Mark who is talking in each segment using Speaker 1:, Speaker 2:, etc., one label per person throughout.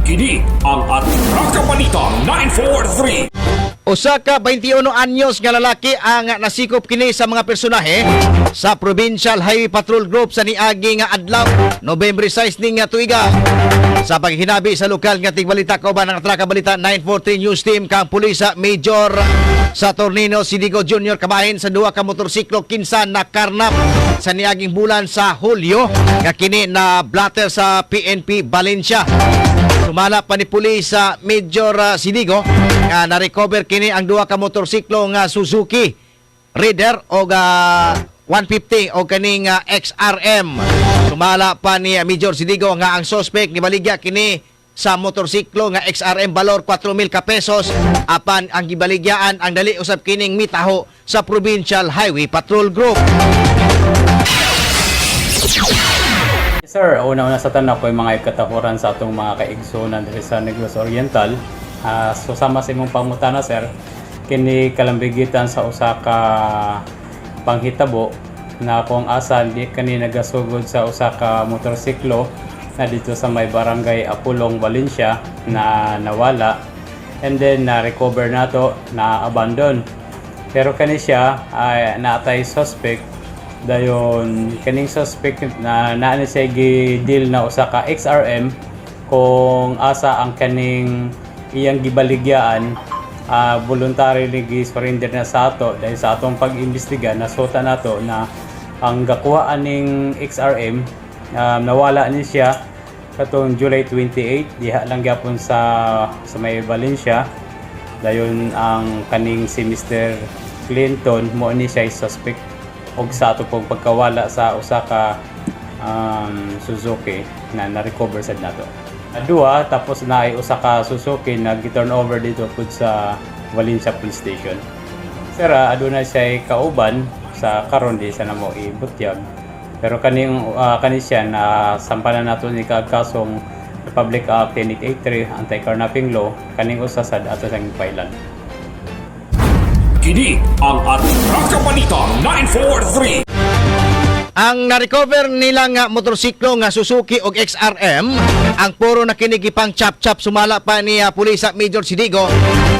Speaker 1: Kini ang Atraka Balita 943.
Speaker 2: Usa ka 21 anyos nga lalaki ang nasikop kini sa mga personahe sa Provincial Highway Patrol Group sa niagi nga adlaw, Nobyembre 6 ning nga tuiga. Sa paghinabi sa lokal nga tigbalita kauban ang Atraka Balita 943 News Team kang pulis Major Saturnino Sidigo Jr. kabahin sa duha ka motorsiklo kinsa nakarnap sa niaging bulan sa Hulyo nga kini na blotter sa PNP Valencia. Sumala pa ni pulis sa Major Sidigo nga na-recover kini ang duha ka motorsiklo nga Suzuki Raider o 150 o kaning XRM. Sumala pa ni Major Sidigo nga ang suspect nibaligya kini sa motorsiklo nga XRM balor 4,000 ka pesos, apan ang gibaligyaan ang dali usab kining mitaho sa Provincial Highway Patrol Group.
Speaker 3: Sir, una-una sa tanan ko yung mga ikatahuran sa atong mga kaigsunan diri sa Negros Oriental. So sama sa imong pangutana, sir, kini kalambigitan sa usa ka panghitabo na kung asa di kani nagasugod sa usa ka motorsiklo na dito sa may Barangay Apulong, Valencia na nawala and then na recover nato na abandon. Pero kani siya ay naatay suspect. Dayon kaning suspect na naa ni siya gi-deal na usa ka XRM kung asa ang kaning iyang gibaligyaan, voluntarily gi-surrender na sa ato. Dahil sa atong pag-imbestiga, nasuta nato na ang gakuha aning XRM, nawala ni siya katong July 28 diha lang gyapon sa may Valencia. Dayon ang kaning si Mr. Clinton mo ni siya suspect og sa ato pong pagkawala sa usa ka Suzuki na na-recover sad nato. Duha, tapos na ay usa ka Suzuki na gi-turn over dito pud sa Valencia Police Station. Sir, aduna siya kauban sa karon di sa namo ibutyag. Pero kaning kani siya na sampanan nato ni kag kasong Republic Act 10883, Anti-Carnapping Law. Kaning usa sad ato sang filean.
Speaker 1: Kini ang Atraka Balita 943.
Speaker 2: Ang na-recover nila nga motorsiklo nga Suzuki og XRM, ang puro na kini gipang chop-chop, sumala pa ni Pulis Major Sidigo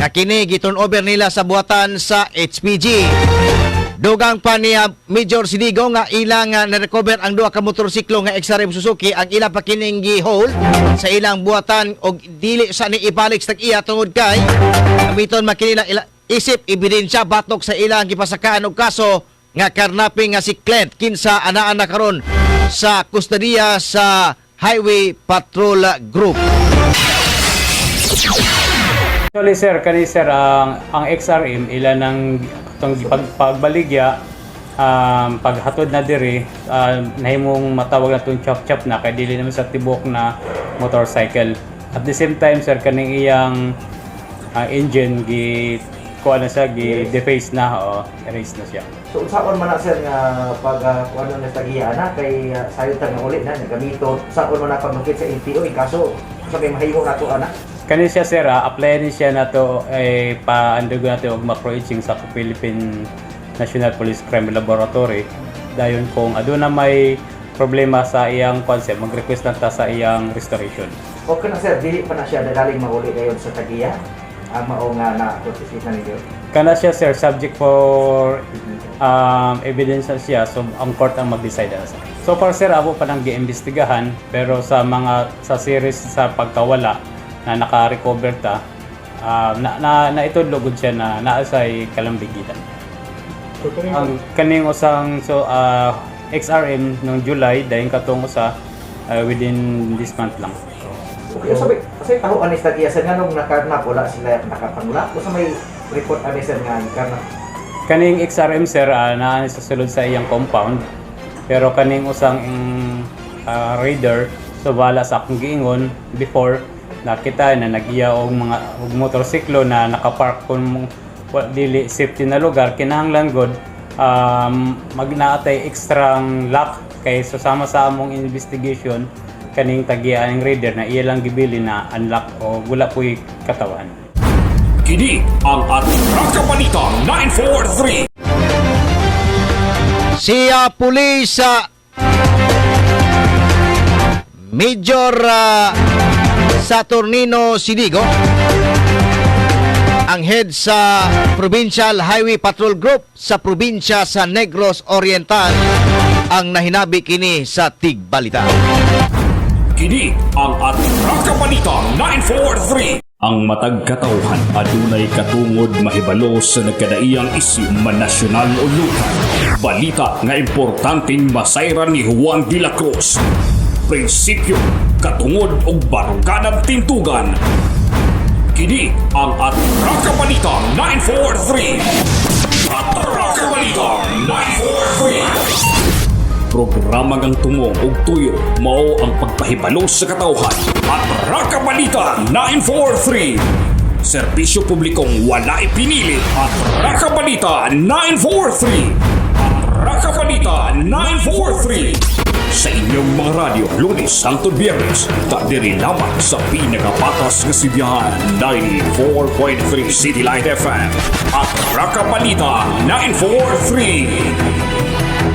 Speaker 2: nga kini gi-turn over nila sa buhatan sa HPG. Dugang pa ni Major Sidigo nga ilang na-recover ang duha ka motorsiklo nga XRM Suzuki, ang ila pa kining gi-hold sa ilang buhatan og dili sa ni ibalik sa tag-iya tungod kay gamiton man kini ila isip ebidensya batok sa ilang gipasakaan og kaso nga karnaping nga si Clint kinsa anaa na karon sa kustodiya sa Highway Patrol Group.
Speaker 3: Actually, sir, kani sir, ang XRM ila nang itong pagbaligya, paghatod na diri, nahimong matawag na itong chop chop na kay dili naman sa tibok na motorcycle. At the same time, sir, kaning iyang engine gi kuha na siya, gi deface na o erase na siya.
Speaker 4: So unsaon man na, sir, nga pag kuan na tagiya na kay sayo ta nga uli na nagamito, unsaon man na pag makit sa LTO in kaso sa may mahimo nato ana?
Speaker 3: Kani siya, sir, apply ni siya nato eh pa-undergo nato og macro etching sa Philippine National Police Crime Laboratory. Dayon kung aduna may problema sa iyang concept, mag-request lang ta sa iyang restoration.
Speaker 4: Okay na, sir, dili pa na siya dadaling mauli dayon sa tagiya ang mao nga na confiscate na ninyo?
Speaker 3: Kana siya, sir, subject for evidence na siya, so ang court ang mag-decide na sir. So far, sir, amo pa nang giimbestigahan, pero sa mga sa series sa pagkawala na naka-recover ta, na naitudlo gud siya na naa say kalambigitan. Ang kaning usang so XRM nung July, dayon katong usa within this month lang.
Speaker 4: Okay, sabi kasi taho ani sa tagiya, sir, nganong nakarnap wala sila nakapangla o sa may report ani, sir, nga karnap?
Speaker 3: Kaning XRM, sir, naa ni sa sulod sa iyang compound. Pero kaning usang raider, so wala sa akong giingon before nakita na nagiya og mga og motorsiklo na nakapark kung dili safety na lugar, kinahanglan god magnaatay extra lock kay so sama sa among investigation kaning tagiya ang raider na iya lang gibili na unlock o wala po'y katawan.
Speaker 1: Kini ang Atraka Balita 943.
Speaker 2: Si Pulis Major Saturnino Sidigo, ang head sa Provincial Highway Patrol Group sa probinsya sa Negros Oriental, ang nahinabi kini sa Tigbalita.
Speaker 1: Kini ang Atraka Balita 943. Ang matag katawhan adunay katungod mahibalo sa nagkadaiyang isyu man nasyonal o lokal. Balita nga importanteng masayran ni Juan de la Cruz. Prinsipyo, katungod og baruganan tintugan. Kini ang Atraka Balita 943. Atraka Balita 943. Programa ngang tumong ug tuyo mao ang pagpahibalo sa katawhan. Atraka Balita 943. Serbisyo publikong wala ipinili. Atraka Balita 943. Atraka Balita 943. Sa inyong mga radyo, Lunes hangtod Biyernes, kadiri lamang sa pinakapatas nga sibihan, 94.3 City Light FM. Atraka Balita 943.